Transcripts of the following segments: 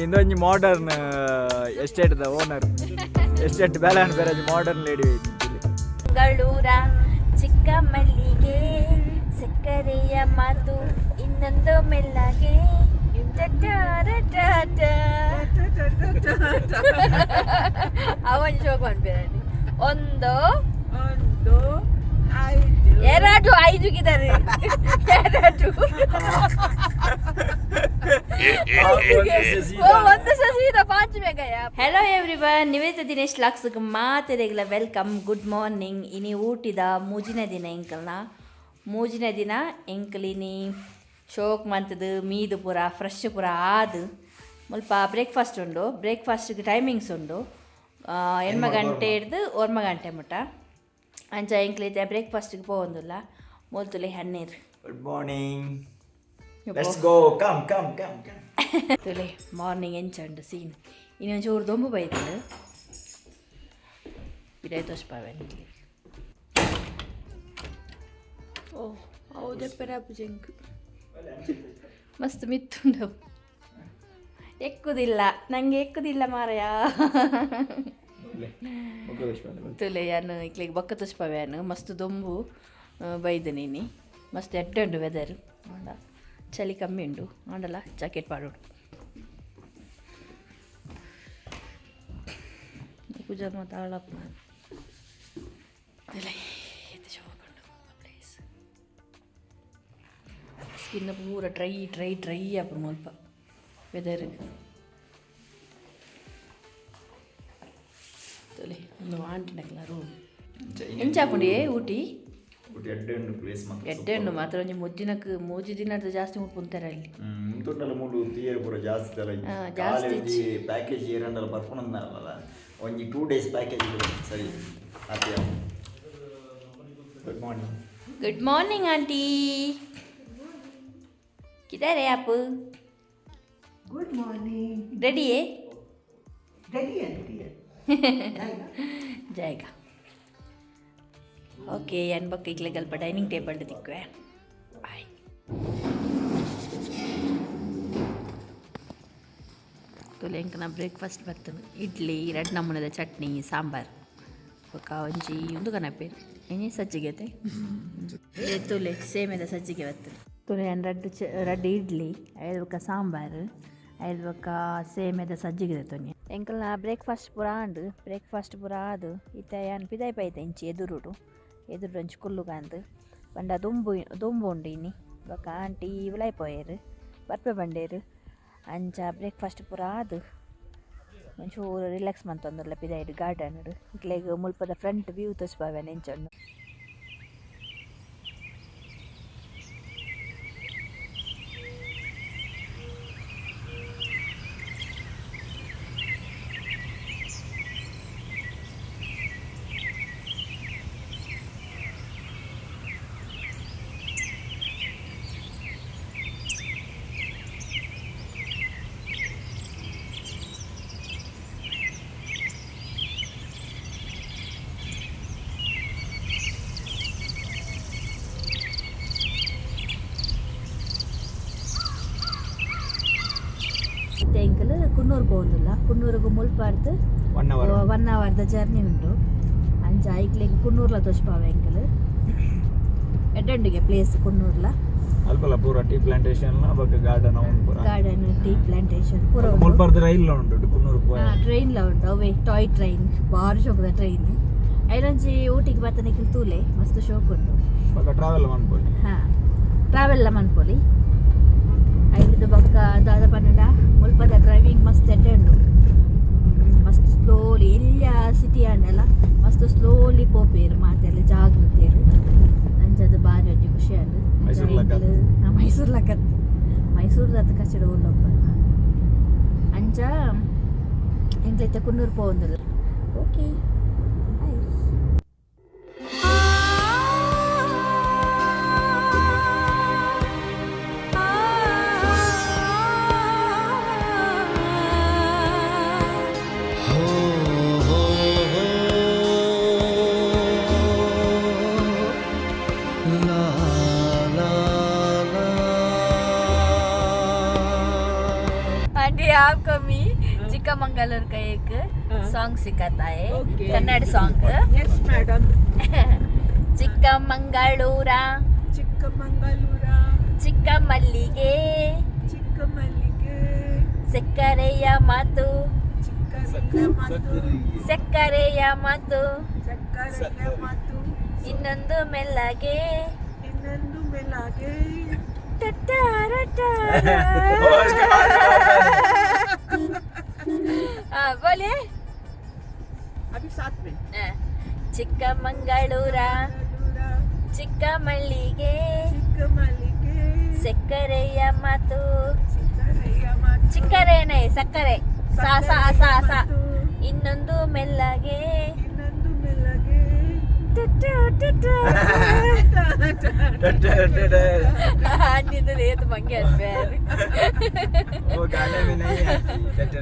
ಇಂದೊಂಜಿ modern estate the owner. Estate ಬೇಲೆ ಬೇರೆ modern lady. ಮಂಗಳೂರ ಚಿಕ್ಕ ಮಲ್ಲಿಗೆ, ಸಕ್ಕರೆಯ ಮಾತು ಇನ್ನೊಂದು ಮೆಲ್ಲಗೆ. ಅವನ್ ಶೋಕ್ ಮಾಡ್ಬೇಡಿ. ಒಂದು, ಒಂದು, ಐದು. ಎರಡು, ಐದು ಗಿದ್ದಾರೆ. ಎರಡು, ಓ, ಒಂದು ಸೀದಾ ಪಾಂಚ್ ಮೇಗಯ್ಯ. ಹೆಲೋ ಎವ್ರಿವನ್, ನಿವೇದಿತ ದಿನೇಶ್ ಲಾಕ್ಸ್ಗೆ ಮಾತೆರೆಗ್ಲ welcome, good morning. ಇನಿ ಊಟಿದ ಮೂಜಿನ ದಿನ ಎಂಕಲ್ನ. ಮೂಜಿನ ದಿನ ಎಂಕಲಿನಿ ಶೋಕ್ ಮಂತದು ಮೀದು ಪೂರ ಫ್ರೆಶ್ ಪೂರ ಆದು ಮುಲ್ಪ ಬ್ರೇಕ್ಫಾಸ್ಟ್ ಉಂಡು. ಬ್ರೇಕ್ಫಾಸ್ಟ್ಗೆ ಟೈಮಿಂಗ್ಸ್ ಉಂಡು, 8 ಗಂಟೆ ಹಿಡ್ದು 9 ಗಂಟೆ ಮುಟ್ಟ. ಅಂಚ ಎಂಕ್ಲೈತೆ ಬ್ರೇಕ್ಫಾಸ್ಟ್ಗೆ ಪೋವೊಂದುಲ್ಲ. ಮೊಲ್ತುಲೆ ಹಣ್ಣೀರು. Good morning, let's go, come come come come. ತುಲೆ morning ಎಂಚಂಡು ಸೀನ್. ಇನ್ನೊಂದು ಚೂರು ದೊಂಬು ಬೈತಂಡು ಬಿಡಾಯ್ ತೋಷ್ಪಾವೆ. ಓ ಹೌದೆಪ್ಪರ ಪೂಜೆಂಕ್. ಮಸ್ತ್ ಮಿತ್ತುಂಡವು. ಎಕ್ಕುದಿಲ್ಲ ನಂಗೆ, ಎಕ್ಕುದಿಲ್ಲ ಮಾರಯ. ತುಲೆ ಯಾನು ಇಕ್ಲಿಗೆ ಬೊಕ್ಕ ತುಷ್ಪವೆ. ಯಾನು ಮಸ್ತ್ ದೊಂಬು ಬೈದು ನೀನಿ. ಮಸ್ತ್ ಎಡ್ಡೆ ಉಂಡು ವೆದರ್. ಆಂಡ ಚಳಿ ಕಮ್ಮಿ ಉಂಡು. ಆಂಡಲ ಜಾಕೆಟ್ ಪಾಡೋಡು. ಪೂಜಾ ಮಾತಾಳಪ್ಪ. ತುಲೆ ಇದು ಶೋಕುಂಡು ಪ್ಲೇಸ್. ಸ್ಕಿನ್ ಪೂರ ಡ್ರೈ ಡ್ರೈ ಡ್ರೈ ಆಪುಂಡು ಮುಲ್ಪ ವೆದರ್. ತುಲೆ ಒಂದು ಆಂಟಿನಕ್ಲ ರೂಮ್ ಎಂಚಾಪುಂಡು ಊಟಿ. ಎಡ್ಡೆ ಉಂಡು ಪ್ಲೇಸ್ ಮಾತ್ರ. ಎಡ್ಡೆ ಉಂಡು ಮಾತ್ರ. ಒಂಜಿ ಮುಜ್ಜಿನಕ್ 3 ದಿನದ ಜಾಸ್ತಿ ಮುಪ್ಪುಂತಾರೆ ಅಲ್ಲಿ. ಇಂತುಂಡಲ ಮೂಲು തീಯರ್ ಪೂರ ಜಾಸ್ತಿ ಅಲ್ಲ. ಜಾಸ್ತಿ. ಒಂಜಿ ಪ್ಯಾಕೇಜ್ ಏರಂಡಲ ಬರ್ಪುನಂದಲ್ಲ, ಒಂಜಿ 2 ಡೇಸ್ ಪ್ಯಾಕೇಜ್ ಸರಿ. Happy. Good morning. Good morning aunty, किधर है आप? Good morning. Ready है? ರೆಡಿ है, ರೆಡಿ है. जाएगा. ಓಕೆ, ಅನ್ ಬೊಕ್ಕ ಇಕ್ಲೆ ಗಲ್ಪ ಡೈನಿಂಗ್ ಟೇಬಲ್ ತಿಕ್ಕುವೆ. ಬಾಯ್. ತುಲೆ ಎಂಕನ ಬ್ರೇಕ್ಫಾಸ್ಟ್ ಬರ್ತದೆ. ಇಡ್ಲಿ, ರಡ್ಡ್ ನಮೂನೆದ ಚಟ್ನಿ, ಸಾಂಬಾರ್, ಬೊಕ್ಕ ಒಂಜಿ ಉಂದು ಕನಪೇರು ಏನೇ ಸಜ್ಜಿಗೆ ಅತೆ. ತುಲೆ ಸೇಮೆದ ಸಜ್ಜಿಗೆ ಬರ್ತದೆ. ತುಲೆ ರಡ್ಡ್ ರಡ್ಡ್ ಇಡ್ಲಿ, ಐದು ಬೊಕ್ಕ ಸಾಂಬಾರ್, ಐದು ಬೊಕ್ಕ ಸೇಮೆದ ಸಜ್ಜಿಗೆ ತೊನ್ನಿ. ಎಂಕಲ್ನ ಬ್ರೇಕ್ಫಾಸ್ಟ್ ಪೂರ ಆಂಡ್. ಬ್ರೇಕ್ಫಾಸ್ಟ್ ಪೂರ ಆದು ಇತ್ತೆ ಯಾನ್ ಪಿದಾಯಿ ಪೈತೆ ಇಂಚಿ ಎದುರುಡು ಎದುರು ಒಂಜಿ ಕುಲ್ಲುಗಾಂದು. ಪಂಡ ದೊಂಬು ದೊಂಬು ಉಂಡು ಇನಿ. ಬೊಕ್ಕ ಆಂಟಿ ಉಲಾಯಿ ಪೋಯೆರ್, ಬರ್ಪೆ ಬಂಡೇರು. ಅಂಚ ಬ್ರೇಕ್ಫಾಸ್ಟ್ ಪೂರ ಆದು ಒಂಚೂರು ರಿಲ್ಯಾಕ್ಸ್ ಮಂತೊಂದುಲ್ಲ ಪಿದಾಯ್ಡ್ ಗಾರ್ಡನ್. ಇಕ್ಲೆಗ್ ಮುಲ್ಪದ ಫ್ರಂಟ್ ವ್ಯೂ ತೋಜ್ಪಾವೆ ಎಂಚ ಉಂಡು. ಇತ್ತೆ ಎಂಕಲ್ ಕುನ್ನೂರು ಪೋವೊಂದುಲ್ಲ. ಕುನ್ನೂರುಗು ಮುಲ್ಪಾರ್ದು 1 ಅವರ್. 1 ಅವರ್ದ ಜರ್ನಿ ಉಂಟು. ಅಂಚ ಐಕ್ಲೆಗ್ ಕುನ್ನೂರ್ಲ ತೋಜ್ಪಾವೆ ಎಂಕಲ್. ಎಡ್ಡೆ ಪ್ಲೇಸ್ ಕುನ್ನೂರ್ಲ. ಅಲ್ಪಲ ಪೂರ ಟೀ ಪ್ಲಾಂಟೇಶನ್ ಬೊಕ್ಕ ಗಾರ್ಡನ್ ಉಂಡು ಪೂರ. ಗಾರ್ಡನ್, ಟೀ ಪ್ಲಾಂಟೇಶನ್ ಪೂರ ಉಂಡು. ಮುಲ್ಪರ್ದು ರೈಲ್ ಉಂಡು ಕುನ್ನೂರು. ಟ್ರೈನ್ಲ ಉಂಟು. ಅವೇ ಟಾಯ್ ಟ್ರೈನ್, ಬಾರಿ ಶೋಕದ ಟ್ರೈನ್. ಐಲಂಜಿ ಊಟಿಗೆ ಬತ್ತನಿಕ್ಲ್ ತೂಲೆ, ಮಸ್ತ್ ಶೋಕ್ ಉಂಟು. ಬೊಕ್ಕ ಟ್ರಾವೆಲ್ ಮನ್ಪೊಲಿ. ಹಾ, ಟ್ರಾವೆಲ್ ಮನ್ಪೊಲಿ. ಐದು ಬೊಕ್ಕ ದಾದ ಪನ್ನಡ, ಮುಲ್ಪದ ಡ್ರೈವಿಂಗ್ ಮಸ್ತ್ ಎಡ್ಡೆ ಉಂಡು. ಮಸ್ತ್ ಸ್ಲೋಲಿ, ಎಲ್ಲಿಯ ಸಿಟಿ ಆಂಡಲ ಮಸ್ತ್ ಸ್ಲೋಲಿ ಪೋಪೇರು ಮಾತೆಲ್ಲ ಜಾಗೃತಿಯರು. ಅಂಚದ ಬಾರಿ ಒಂಜಿ ಖುಷಿ ಆಂಡ್. ಮೈಸೂರು ಲಕತ್. ಮೈಸೂರು ಲಕತ್, ಮೈಸೂರು ಕಚಡ ಉಲ್ಲೊಪ್ಪ. ಅಂಚ ಎಂಕ್ಲೈತೆ ಕುನ್ನೂರು ಪೋವೊಂದುಲ್ಲ. Okay, bye. La la la. Aunty, आपको भी चिक्कमंगलूर का एक सॉन्ग सिखाता है. Okay. Kannada song. Yes madam. Chikkamagaluru. Chikkamagaluru. ಚಿಕ್ಕ ಮಲ್ಲಿಗೆ. ಚಿಕ್ಕ ಮಲ್ಲಿಗೆ. ಸಕ್ಕರೆಯ ಮಾತು. ಚಿಕ್ಕ ಮಾತು. ಸಕ್ಕರೆಯ ಮಾತು. ಸಕ್ಕರೆಯ ಮಾತು. ಇನ್ನೊಂದು ಮೆಲ್ಲಗೆ. ಇನ್ನೊಂದು ಮೇಲಾಗೆ. ಟಟ್ಟಾರ. हाँ, बोलिए. अभी साथ में. हाँ. ಚಿಕ್ಕಮಂಗಳೂರ. ಚಿಕ್ಕ ಮಲ್ಲಿಗೆ. ಚಿಕ್ಕ ಮಲ್ಲಿಗೆ. ಸಕ್ಕರೆಯ ಮಾತು. ಚಿಕ್ಕರೆಯ ಮಾತು. ಚಿಕ್ಕರೇನೆ ಸಕ್ಕರೆ, ಸಾ ಸಾ ಸಾ ಸಾ. ಮಾತು. ಇನ್ನೊಂದು ಮೆಲ್ಲಗೆ. ಇನ್ನೊಂದು ಮೆಲ್ಲಗೆ. ಟುಟ್ಟು ಟುಟ್ಟು. आंटी तो ये तो मंगे प्यार. वो गाने में नहीं आती.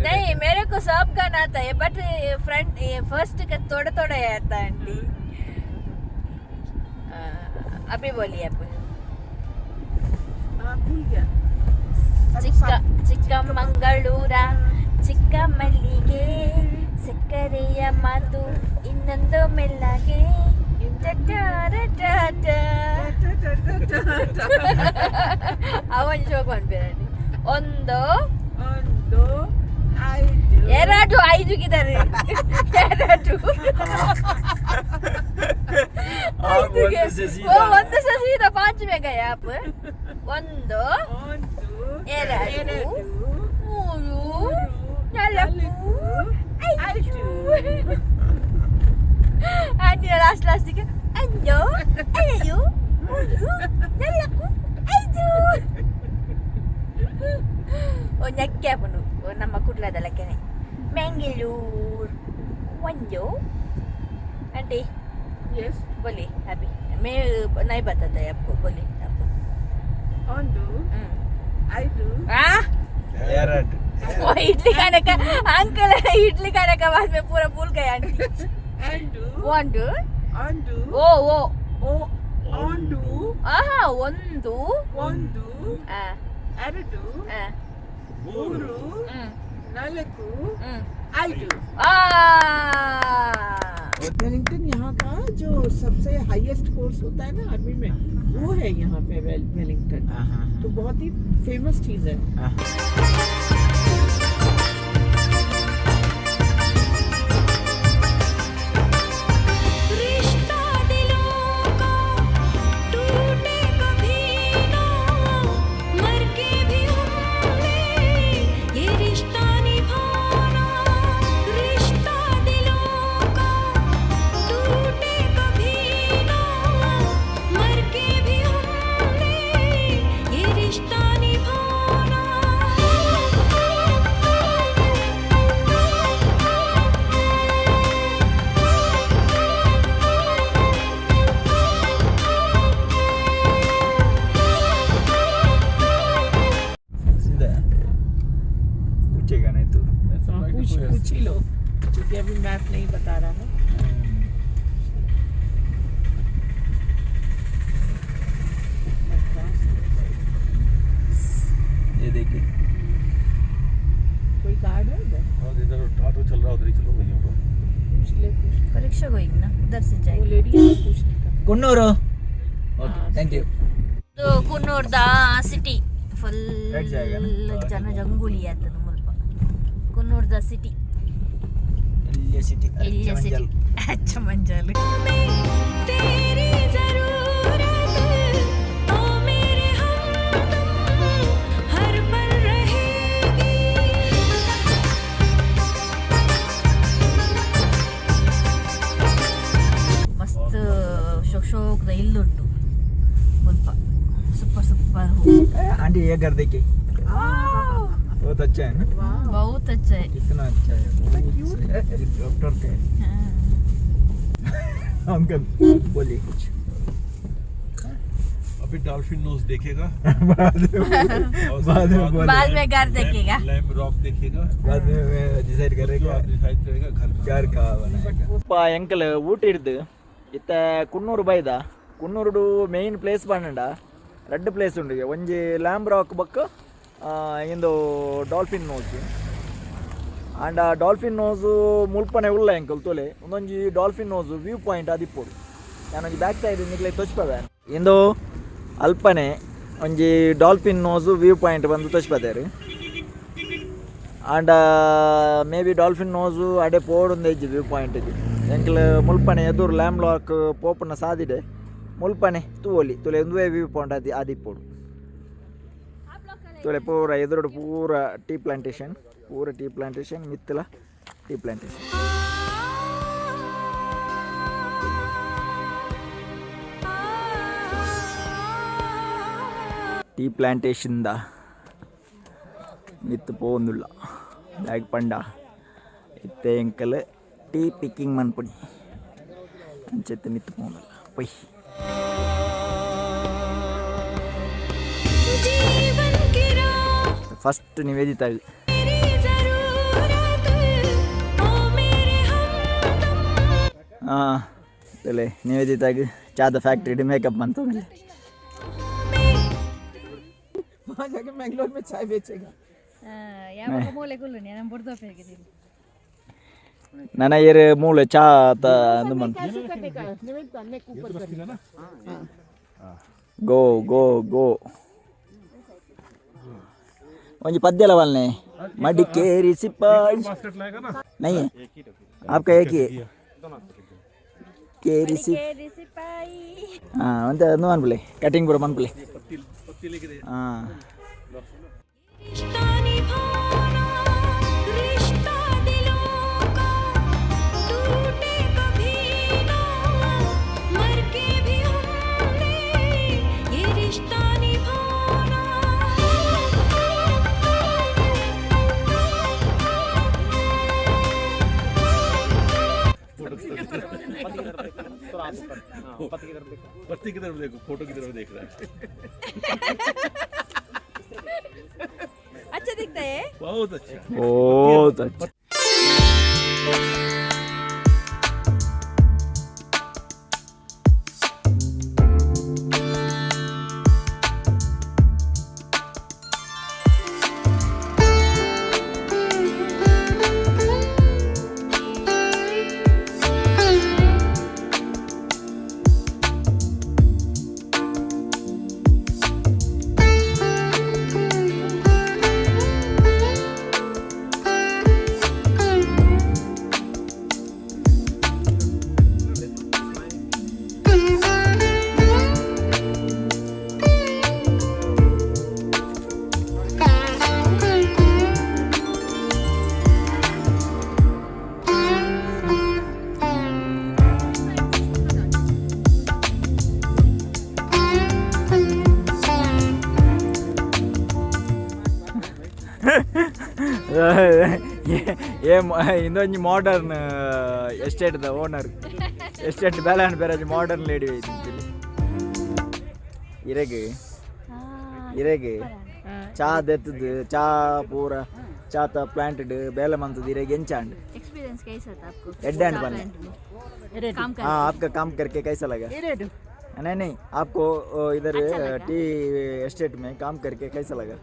नहीं, मेरे को सब गाना आता है, बट फ्रंट फर्स्ट का थोड़ा थोड़ा आता है आंटी. अभी बोलिए आप. हाँ, भूल गया. ಚಿಕ್ಕ ಚಿಕ್ಕಮಂಗಳೂರ ಚಿಕ್ಕ ಮಲ್ಲಿಗೆ, ಸಕ್ಕರೆಯ ಮಾತು, ಇನ್ನೊಂದು ಮೆಲ್ಲಗೆ, ಟಟಾರ ಟಾಟ. ಅವನ್ ಶೋಕ್ ಮಾಡ್ಬೇಡಿ. ಒಂದು. ಒಂದು, ಐದು. ಎರಡು, ಐದು ಗಿದ್ದಾರೆ, ಎರಡು. आप ಐದುಗೆ. ಒಂದು से वो सीधा. ಒಂದು से सीधा पांच में गए आप. ಒಂದು, ಒಂದು, ಎರಡು, ಎರಡು, ಮೂರು, ಮೂರು, ನಾಲ್ಕು, ಐದು. ಐದು. ಆಂಟಿ ಲಾಸ್ಟ್ ಲಾಸ್ಟಿಗೆ ಒಂದು, ಎರಡು, ಮೂರು, ನಾಲ್ಕು, ಐದು. ಒಂಜಿ ಅಕ್ಕಿ ಆಪುಂಡು ನಮ್ಮ ಕುಡ್ಲದ ಲೆಕ್ಕನೆ. ಮ್ಯಾಂಗಳೂರ್ ಒಂದು. आंटी. यस. बोलिए, अभी मैं नहीं बताता है आपको. बोलिए आपको. ಒಂದು, ಐದು. आ ಎರಡು. वो इडली खाने का अंकल, इडली खाने का बाद में पूरा भूल गए आंटी. ಒಂದು. ಒಂದು. ಒಂದು. ಓ ಓ. ಓ, ಒಂದು. ಆಹಾ, ಒಂದು. ಒಂದು, ಆ, ಎರಡು, ಆ, ಮೂರು, ಹ್ಮ್, ನಾಲ್ಕು, ಹ್ಮ್. ಐದು. ಆ. वेलिंगटन यहाँ का जो सबसे हाईएस्ट कोर्स होता है ना आर्मी में, वो है यहाँ पे वेलिंगटन. तो बहुत ही फेमस चीज है. रिश्ता दिलों का टूटे कभी ना, मर के भी हमने ये रिश्ता निभाना. रिश्ता दिलों का टूटे कभी ना, मर के भी हमने ये रिश्ता निभाना. सीधा पूछेगा नहीं तो. हाँ, पूछ पूछ ही लो, क्योंकि अभी मैप नहीं बता रहा है. मद्रास. ये देखिए. कोई गार्ड है उधर? हाँ, इधर ऑटो चल रहा है, उधर ही चलो भैया को. पूछ ले, पूछ ले. रिक्शा गोइंग ना, उधर से वो जाएंगे. लेडी है, पूछने का. ಕುನ್ನೂರು. Okay, thank you. ಇದು ಕುನ್ನೂರ್ದ ಸಿಟಿ ಫುಲ್. Right ಜಾಗ ನಾ? ಜನ ಜಂಗುಳಿ ಆತದ ಮುಲ್ಪ ಕುನ್ನೂರ್ದ ಸಿಟಿ. ಎಲ್ಲಿಯ ಸಿಟಿ? ಎಲ್ಲಿಯ ಸಿಟಿ? ಅಚ್ಚ ಮಂಜಲ್. तेरी जरूरत ओ मेरे हमदम हर पल रहेगी. ಮಸ್ತ್ ಶೋಕ್ ಶೋಕ್ದ ಇಲ್ಲುಂಟು ಮುಲ್ಪ, ಸೂಪರ್ ಸೂಪರ್. आंटी, ये घर देखिए, बहुत अच्छा है ना? बहुत अच्छा है. कितना अच्छा है, बहुत सही है. ये डॉक्टर के अंकल, बोलिए कुछ. अभी डॉल्फिन नोज देखेगा. बाद में. और उसके बाद में बोले. बाद में घर देखेगा. लैम्ब रॉक देखेगा. बाद में मैं डिसाइड जो करेगा. आप डिसाइड करेगा घर का. घर का बनाएगा. ಎಂಕಲ್ ಊಟ ಹಿಡ್ದು ಇತ್ತ ಕುನ್ನೂರು ಬೈದ. ಕುನ್ನೂರುಡು ಮೇನ್ ಪ್ಲೇಸ್ ಪಂಡ ರಡ್ಡ್ ಪ್ಲೇಸ್ ಉಂಡು. ಒಂಜಿ ಲ್ಯಾಂಬ್ ರಾಕ್ ಬೊಕ್ಕ ಇಂದು ಡಾಲ್ಫಿನ್ ನೋಸ್. ಆಂಡ ಡಾಲ್ಫಿನ್ ನೋಸು ಮುಲ್ಪನೆ ಉಲ್ಲ ಎಂಕಲ್ ತೋಲೆ. ಒಂದೊಂಜಿ ಡಾಲ್ಫಿನ್ ನೋಸ್ ವ್ಯೂ ಪಾಯಿಂಟ್ ಆದಿಪ್ಪೊಡು. ಯಾನೊಂಜಿ ಬ್ಯಾಕ್ ಸೈಡ್ ನಿಕ್ಲೆ ತೊಚ್ಪವೆ. ಇಂದು ಅಲ್ಪನೆ ಒಂಜಿ ಡಾಲ್ಫಿನ್ ನೋಸು ವ್ಯೂ ಪಾಯಿಂಟ್ ಬಂದು ತೊಚ್ಪದೇರು. ಆಂಡ ಮೇ ಬಿ ಡಾಲ್ಫಿನ್ ನೋಸು ಅಡೆ ಪೋಡುಂದು ಇಜ್ಜಿ ವ್ಯೂ ಪಾಯಿಂಟ್ಗೆ. ಎಂಕ್ಲ ಮುಲ್ಪನೆ ಎದುರು ಲ್ಯಾಮ್ ಲಾಕ್ ಪೋಪುನ ಸಾದಿಡೆ ಮುಲ್ಪನೆ ತೂವೊಲಿ. ತುಲೆ, ಒಂದುವೇ ವ್ಯೂ ಪಾಯಿಂಟ್ ಅದಿ ಆದಿಪ್ಪೊಡು. ತುಲೆ, ಪೂರ ಎದುರುಡು ಪೂರ ಟೀ ಪ್ಲಾಂಟೇಶನ್, ಪೂರ ಟೀ ಪ್ಲಾಂಟೇಶನ್, ಮಿತ್ತಲ ಟೀ ಪ್ಲಾಂಟೇಶನ್. ಟೀ ಪ್ಲಾಂಟೇಶನ್ದ ಮಿತ್ತು ಪೋವೊಂದುಲ್ಲ. ದಾಯೆ ಪಂಡ ಇತ್ತೆ ಎಂಕಲ್ ಟೀ ಪಿಕ್ಕಿಂಗ್ ಮನ್ಪುನಿ. ಅಂಚೆತ್ತೆ ಮಿತ್ತು ಪೋವೊಂದುಲ್ಲ ಪೊಯ್. जीवन की राह ಫಸ್ಟ್ ನಿವೇದಿತ. मेरी जरूरत ओ मेरे हमदम। ಹಾಂ, ತಲೆ ನಿವೇದಿತಾಗ್ ಚಾದ ಫ್ಯಾಕ್ಟ್ರಿ ಮೇಕಪ್ ಮಂತೊಂದುಲ್ಲೆ. वहाँ जाके मैंगलोर में चाय बेचेगा। ಯಾವಾಗ ಮೂಲೆ ಕುಲ್ಲು ನಾನು ಬುಡ್ದೋಪೇಗಿದ್ದೀನಿ. ನನ ಏರ್ ಮೂಲೆ ಚಾ ತ ಅಂದು ಮನ್ कैसे करने का है निवेदिता ने ऊपर करने का। ಗೋ ಗೋ ಗೋ. ಒಂಜಿ ಪದ್ಯಲ ಬಲ್ನೆ. ಮಡಿಕೇರಿ ಸಿಪಾಯಿ. बास्केट लाएगा ना? नहीं है आपका, एक ही है. ಕೇರಿ ಸಿ ಸಿಪಾಯಿ. ಹಾಂ, ಒಂತೆ ಒಂದು ಮನ್ಪುಲೆ, ಕಟಿಂಗ್ ಪೂರ ಮನ್ಪುಲೆ. पत्ती पत्ती लेके दे। ಹಾಂ. रिश्ता निभाना, रिश्ता दिलों का टूटे कभी ना, मर के भी हमने ये रिश्ता निभाना। पत्ती की तरफ देखो, फोटो की तरफ देख रहा है। अच्छा दिखता है। बहुत अच्छा। बहुत अच्छा. ಏ, ಇಂದೊಂಜಿ ಮಾಡರ್ನ್ ಎಸ್ಟೇಟ್ದ ಓನರ್. ಎಸ್ಟೇಟ್ ಬೇಲೆ ಬೇರೆ ಮಾಡರ್ನ್ ಲೇಡಿ. ಇರೆಗ್ ಇರೆಗ್ ಚಾ ದೆತ್ತದು, ಚಾ ಪೂರ ಚಾತ ಪ್ಲಾಂಟೆಡ್ ಬೇಲೆ ಮಂತದ ಇರೆಗ್ ಎಂಚಾಂಡ್? एक्सपीरियंस कैसा था आपको? एड्डे एंड बने। काम कर हाँ, आपका काम करके कैसा लगा? नहीं नहीं, आपको इधर टी एस्टेट में काम करके कैसा लगा?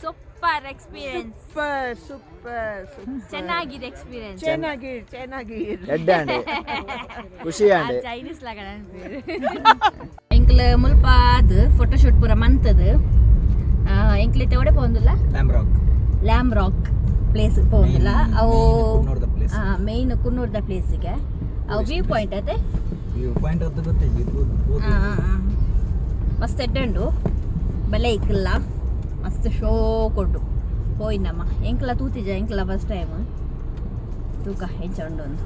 Super experience. Super super super. ಚೆನ್ನಾಗಿದೆ ಎಕ್ಸ್ಪೀರಿಯನ್ಸ್. ಚೆನ್ನಾಗಿ ಚೆನ್ನಾಗಿ. ಎಡ್ಡೆ ಅಂಡ್ ಖುಷಿ ಅಂಡ್. ಚೈನೀಸ್ ಲಾಗಣ. ಎಂಕ್ಲ ಮುಲ್ಪಾದ್ ಫೋಟೋಶೂಟ್ ಪೂರ ಮಂತದು. ಎಂಕ್ಲಿತ್ತೆ ಒಡೆ ಪೋಂದುಲ್ಲ? Lamb rock. Lamb rock place ಪೋಂದುಲ್ಲ ಅವು. ಕುನ್ನೂರ್ದ place. Main ಕುನ್ನೂರ್ದ ಪ್ಲೇಸಿಗೆ. ಅವು ವ್ಯೂ ಪಾಯಿಂಟ್ ಅತೆ. ವ್ಯೂ ಪಾಯಿಂಟ್ ಅಂತ ಗೊತ್ತಿಲ್ಲ. ಮಸ್ತ್ ಎಡ್ಡೆ ಉಂಡು. ಬಲೆ ಇಕ್ಕಲ್ಲ, ಮಸ್ತ್ ಶೋ ಕೊಟ್ಟು ಪೋಯಿನಮ್ಮ. ಎಂಕ್ಲ ತೂತಿಜ, ಎಂಕ್ಲ ಫಸ್ಟ್ ಟೈಮ್. ತೂಕ ಎಂಚ ಉಂಡು ಒಂದು.